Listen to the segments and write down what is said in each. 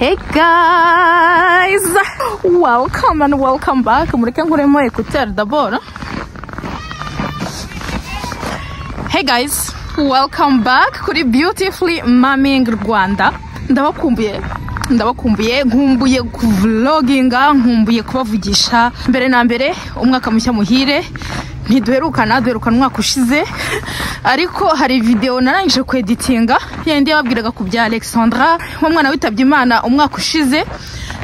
Hey guys, welcome and welcome back. Mureke nkuremo écouteur d'abord. Hey guys, welcome back kuri Beautifully Mamming Rwanda. Ndabakumbuye, nkumbuye kuvloginga, nkumbuye kubavugisha. Mbere na mbere umwaka mushya muhire. Ntiduherukana, duherukana umwaka ushize, ariko hari video narangije kweditinga yandi yababwiraga ku bya Alexandra, umwana witabye Imana umwaka ushize,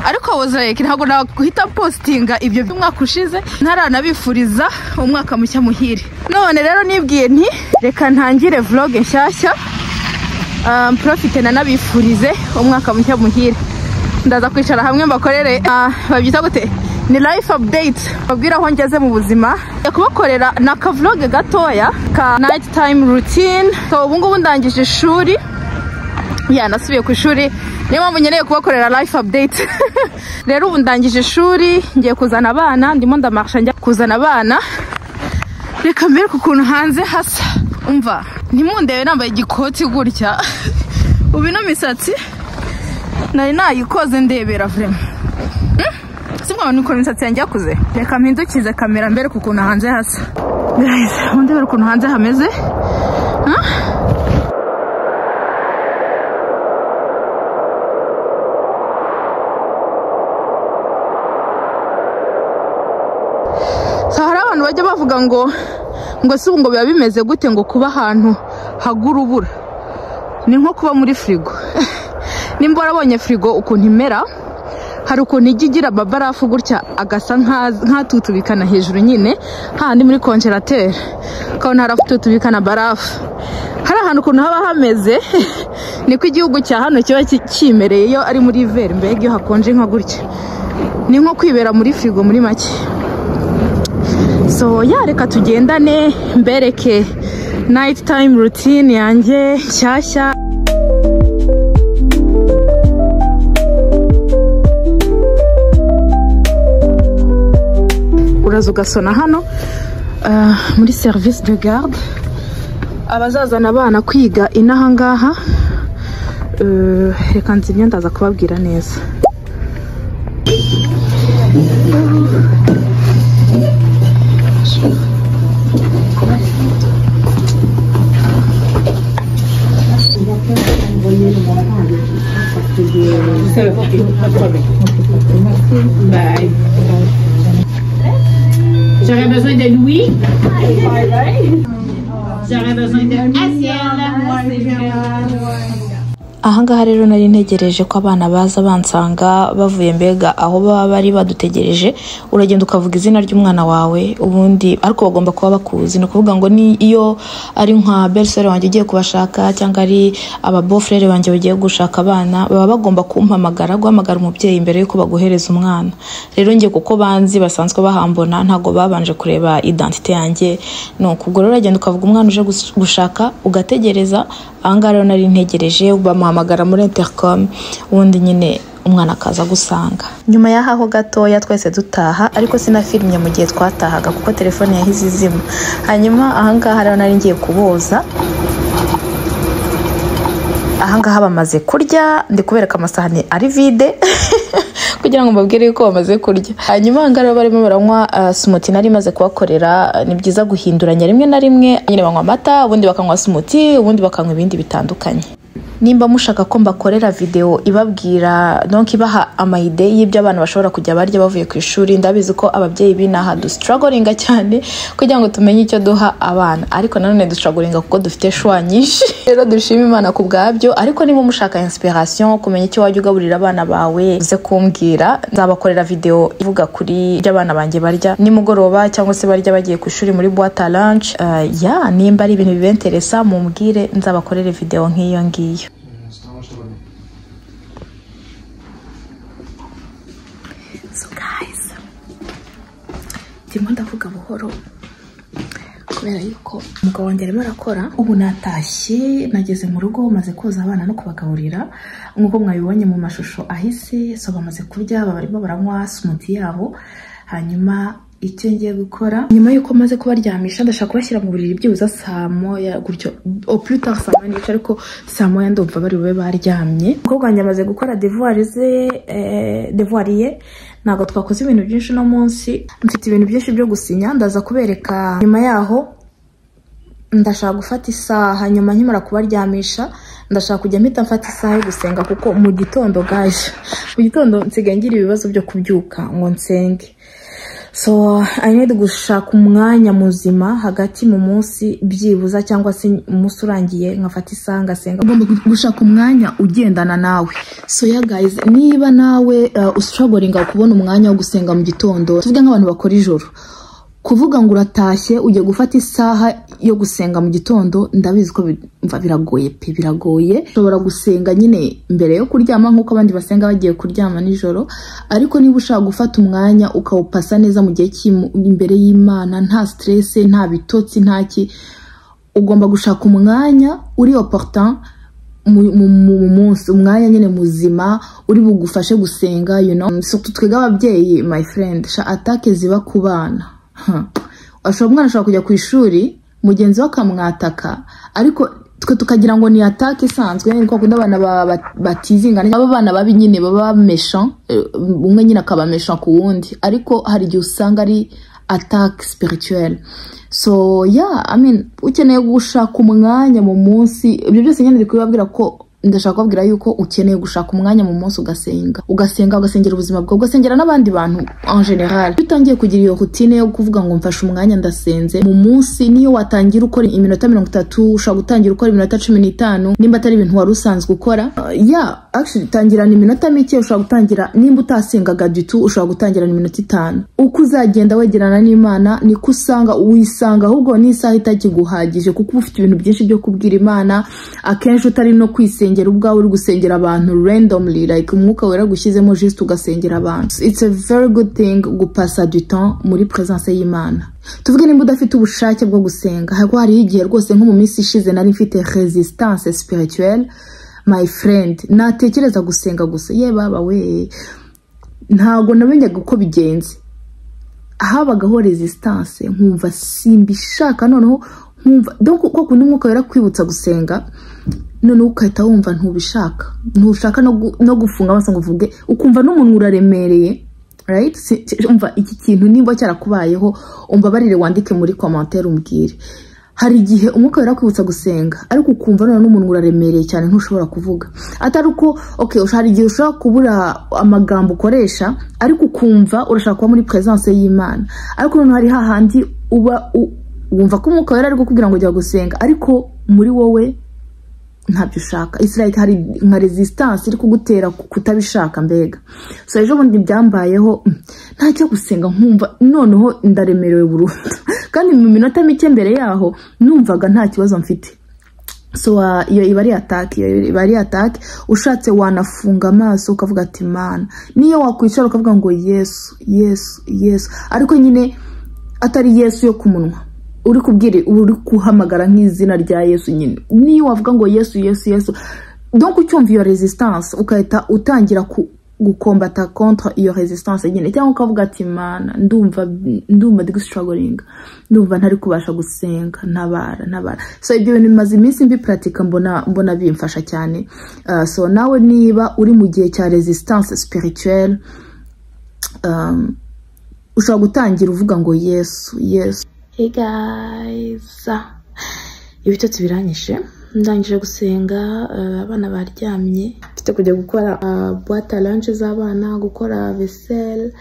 ariko was like ntago naguhita postinga ibyo by'umwaka ushize ntaranabifuriza umwaka mushya muhire. None rero nibwiye nti reka ntangire vlog nshyashya, profite nanabifurize umwaka mushya muhire. Ndaza kwicara hamwe mbakorere babyita gute, ni life update, babwira aho ngeze mu buzima, kubakorera na ka vlog gatoya ka night time routine. So ubu ngubu ndangije ishuri, ya nasubiye ku ishuri, niyo mpamvu nkeneye kubakorera life update. Rero ubu ndangije ishuri, ngiye kuzana abana, ndimo ndamarsha njya kuzana abana. Reka mbereke ukuntu hanze hasa. Umva ntimundebe nambaye igikoti gutya, ubu ino misatsi nari nayikoze ndebera vraiment. Simwa nuko imisatsi yanjye yakuze. Reka mpindukize kamera mbere ukuntu hanze hasa. Guys, ndebera ukuntu hanze hameze. So hari abantu bajya bavuga ngo si ngo biba bimeze gute ngo kuba ahantu hagura urubura. Ni nko kuba muri frigo. Nimba warabonye frigo ukuntu imera, hari ukuntu ijya igira babarafu gutya agasa nk'atutubikana hejuru nyine, handi muri congélateur ukabona haratutubikana barafu. Hari ahantu ukuntu haba hameze niko igihugu cya hano kiba kimereye iyo ari muri hiver, mbega iyo hakonje nka gutya ni nko kwibera muri frigo muri make. So ya reka tugendane mbereke night time routine yanjye nshyashya. Uraza ugasona hano muri service de garde, abazazana abana kwiga inaha ngaha. Reka nzimye ndaza kubabwira neza. Bye. J'aurais besoin de Louis. J'aurais besoin de Asiel. Ahangaha rero nari ntegereje ko abana baza bansanga bavuye mbega aho baba bari badutegereje. Uragenda ukavuga izina ry'umwana wawe ubundi, ariko bagomba kuba bakuzi. No kuvuga ngo ni iyo ari nka belle-sœur wanjye ugiye kubashaka cyangwa ari aba beau-frère banjye bagiye gushaka abana, baba bagomba kumpamagara, guhamagara umubyeyi mbere yuko baguhereza umwana. Rero ngiye kuko banzi basanzwe bahambona, ntago babanje kureba identité yanjye. No kubwo rero uragenda ukavuga umwana uje gushaka ugategereza. Ahangaha rero nari ntegereje bamuhamagara muri intercom, ubundi nyine umwana akaza gusanga. Nyuma y'aho gatoya twese dutaha, ariko sinafilmye mu gihe twatahaga kuko telefone yahize izima. Hanyuma ahangaha rero nari ngiye kuboza. Ahangaha bamaze kurya, ndi kubereka amasahani ari vide kugira ngo mbabwire yuko bamaze kurya. Hanyuma ahangaha barimo baranywa smoothie nari maze kubakorera. Ni byiza guhinduranya rimwe na rimwe, nyine banywa amata, ubundi bakanywa smoothie, ubundi bakanywa ibindi bitandukanye. Nimba mushaka ko mbakorera video ibabwira, donc ibaha amaide y'ibyo abana bashobora kujya barya bavuye ku ishuri, ndabizi ko ababyeyi binaha du strugglinga cyane kugira ngo tumenye icyo duha abana, ariko nanone du strugglinga kuko dufite choix nyinshi. Rero dushima Imana ku bwabyo. Ariko niba mushaka inspiration kumenya icyo wajya ugaburira abana bawe, uze kumbwira, nzabakorera video ivuga kuri ibyo abana banjye barya nimugoroba cyangwa se barya bagiye ku ishuri muri boîte à lunch. Ya nimba ari ibintu bibenteresa mumbwire, nzabakorere video nk'iyo ngiyo. So guys, ndimo ndavuga buhoro kubera yuko umugabo wanjye arimo arakora. Ubu natashye, nageze mu rugo, maze koza abana no kubagaburira nk'uko mwabibonye mu mashusho ahise. So bamaze kurya, barimo baranywa smoothie yabo. Hanyuma Icyo ngiye gukora nyuma y'uko maze kubaryamisha, ndashaka kubashyira mu buriri byibuze saa 1 gutyo, au plus tard saa 1:30, ariko saa 1 ndumva bari bube baryamye. Umukobwa wanjye amaze gukora devoir ze, devoir ye. Ntabwo twakoze ibintu byinshi uno munsi. Mfite ibintu byinshi byo gusinya, ndaza kubereka nyuma yaho. Ndashaka gufata isaha nyuma, nkimara kubaryamisha ndashaka kujya mpita mfata isaha yo gusenga, kuko mu gitondo, guys, mu gitondo nsigaye ngira ibibazo byo kubyuka ngo nsenge. So I need gushaka umwanya muzima hagati mu munsi byibuza, cyangwa se umunsi urangiye nkafata isaha ngasenga. Ugomba gushaka umwanya ugendana nawe. So yeah guys, niba nawe ustrugglinga kubona umwanya wo gusenga mu gitondo, tuvuge nk'abantu bakora ijoro, kuvuga ngo uratashye ugiye gufata isaha yo gusenga mu gitondo, ndabizi ko biragoye pe, biragoye. Ushobora gusenga nyine mbere yo kuryama nk'uko abandi basenga bagiye kuryama nijoro, ariko niba ushaka gufata umwanya ukawupasa neza mu gihe imbere y'Imana, nta stress, nta bitotsi, nta ki, ugomba gushaka umwanya uri opportun mu munsi, umwanya nyine muzima uri bugufashe gusenga. Surtout twebwe ababyeyi, my friend, sha, attaque ziba ku bana. Umwana ashobora kujya ku ishuri, mugenzi we akamwataka, ariko twe tukagira ngo ni attaque isanzwe, ni kwa kundi abana batizingana, aba bana babi nyine baba méchant, umwe nyine akaba méchant ku wundi, ariko hari igihe usanga ari attaque spirituelle. So yeah, I mean, ukeneye gushaka umwanya mu munsi. Ibyo byose nyine ndi kubibabwira ko ndashaka kubabwira yuko ukeneye gushaka umwanya mu munsi ugasenga, ugasenga, ugasengera ubuzima bwawe, ugasengera n'abandi bantu en général. Iyo utangiye kugira iyo routine yo kuvuga ngo mfashe umwanya ndasenze mu munsi, niyo watangira ukora iminota 30, ushobora gutangira ukora iminota 15 nimba atari ibintu wari usanzwe ukora. Yeah, actually tangirana iminota mike. Ushobora gutangira, nimba utasengaga du tout, ushobora gutangirana iminota 5. Uko uzagenda wegerana n'Imana niko usanga wisanga ahubwo n'isaha itakiguhagije, kuko uba ufite ibintu byinshi byo kubwira Imana. Akenshi utari no kwisengera ubwawe, uri gusengera abantu randomly, like Umwuka Wera gushyizemo, just ugasengera abantu. It's a very good thing gupasa du temps muri présence y'Imana. Tuvuge nimba udafite ubushake bwo gusenga, hako hariho igihe rwose, nko mu minsi ishize, nari mfite résistance spirituelle, my friend. Natekereza gusenga gusa, ye baba we, ntabwo namenyaga uko bigenze. Habagaho résistance, nkumva simbishaka. Noneho nkumva, donc ko kundi Umwuka Wera kwibutsa gusenga, noneho ugahita wumva ntubishaka, ntushaka no gufunga amaso ngo uvuge, ukumva n'umunwa uraremereye, right? Umva, iki kintu nimba cyarakubayeho, umbabarire wandike muri commentaire umbwire. Hari igihe Umwuka Wera kwibutsa gusenga, ariko ukumva none n'umunwa uraremereye cyane, ntushobora kuvuga. Atari uko, okay, hari igihe ushobora kubura amagambo ukoresha, ariko ukumva urashaka kuba muri présence y'Imana. Ariko noneho hari hahandi uba wumva ko Umwuka Wera ari kukubwira ngo jya gusenga, ariko muri wowe ntabyo ushaka. It's like hari nka résistance iri kugutera kutabishaka mbega. So ejo bundi byambayeho, ntacyo gusenga, nkumva noneho ndaremerewe burundu, kandi mu minota mike mbere yaho numvaga nta kibazo mfite. So iyo iba ari attaque, iyo iba ari attaque. Ushatse wanafunga amaso ukavuga ati "Mana", niyo wakwicara ukavuga ngo "Yesu, Yesu, Yesu", ariko nyine atari Yesu yo ku munwa uri kubwira, uri guhamagara nk'izina rya Yesu nyine. Niyo wavuga ngo "Yesu, Yesu, Yesu", donc ucyumva iyo résistance ukahita utangira gukombata contre iyo résistance nyine, cyangwa ukavuga ati "Mana, ndumva ndi gustruggling, ndumva ntari kubasha gusenga, ntabara, ntabara." So ibyo bintu bimaze iminsi mbi-pratika, mbona bimfasha cyane. So nawe niba uri mu gihe cya résistance spirituelle, ushobora gutangira uvuga ngo "Yesu, Yesu." Hey guys, ibitotsi biranyishe. Ndangije gusenga, abana baryamye. Mfite kujya gukora boîte à lunch z'abana, gukora vaisselle,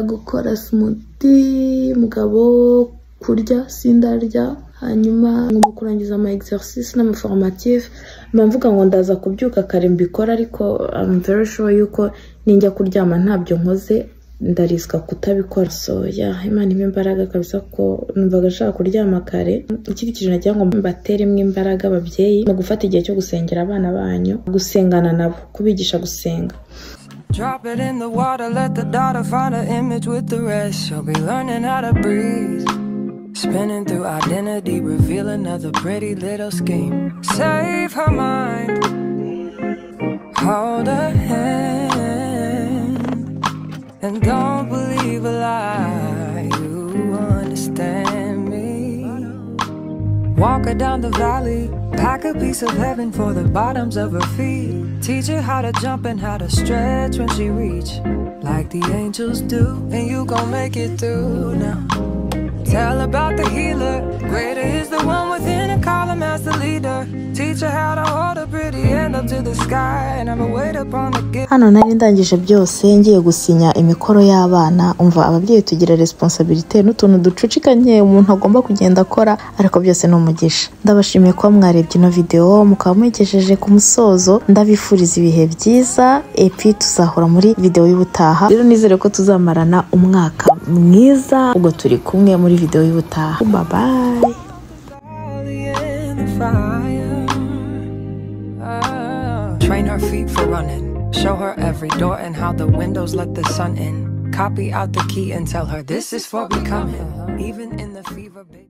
gukora smoothie, mugabo kurya sindarya, hanyuma ngomba kurangiza ama exercice n'ama formatif. Mba mvuga ngo ndaza kubyuka kare mbikora, ariko I'm very sure yuko ninjya kuryama ntabyo nkoze ndarisika kutabikora. So yeah, Imana impa imbaraga kabisa, ko numvaga nshaka kuryama kare. Ikindi kintu nagira ngo mbateremo imbaraga, ababyeyi, ni ugufata igihe cyo gusengera abana banyu, gusengana nabo, kubigisha gusenga. Drop it in the water, let the daughter find her image with the rest. She'll be learning how to breathe. Spinning through identity, reveal another pretty little scheme. Save her mind, hold her hand, and don't believe a lie. Walk her down the valley, pack a piece of heaven for the bottoms of her feet. Teach her how to jump and how to stretch when she reach, like the angels do, and you gon' make it through now. Tell about the healer, greater is the one within, and call him as the leader. Teach her how to hold a pretty hand up to the sky and never wait upon the gift. Hano nari ndangije byose, ngiye gusinya imikoro y'abana. Umva, ababyeyi tugira responsabilité n'utuntu ducucikanye umuntu agomba kugenda akora, ariko byose ni umugisha. Ndabashimiye kuba mwarebye ino video mukaba muyigejeje ku musozo. Ndabifuriza ibihe byiza, epi tuzahora muri video y'ubutaha. Rero nizere ko tuzamarana umwaka mwiza. Ubwo turi kumwe muri video y'ubutaha. Bye bye. In the fire. Ah. Train her feet for running. Show her every door and how the windows let the sun in. Copy out the key and tell her this is for becoming. Even in the fever, baby.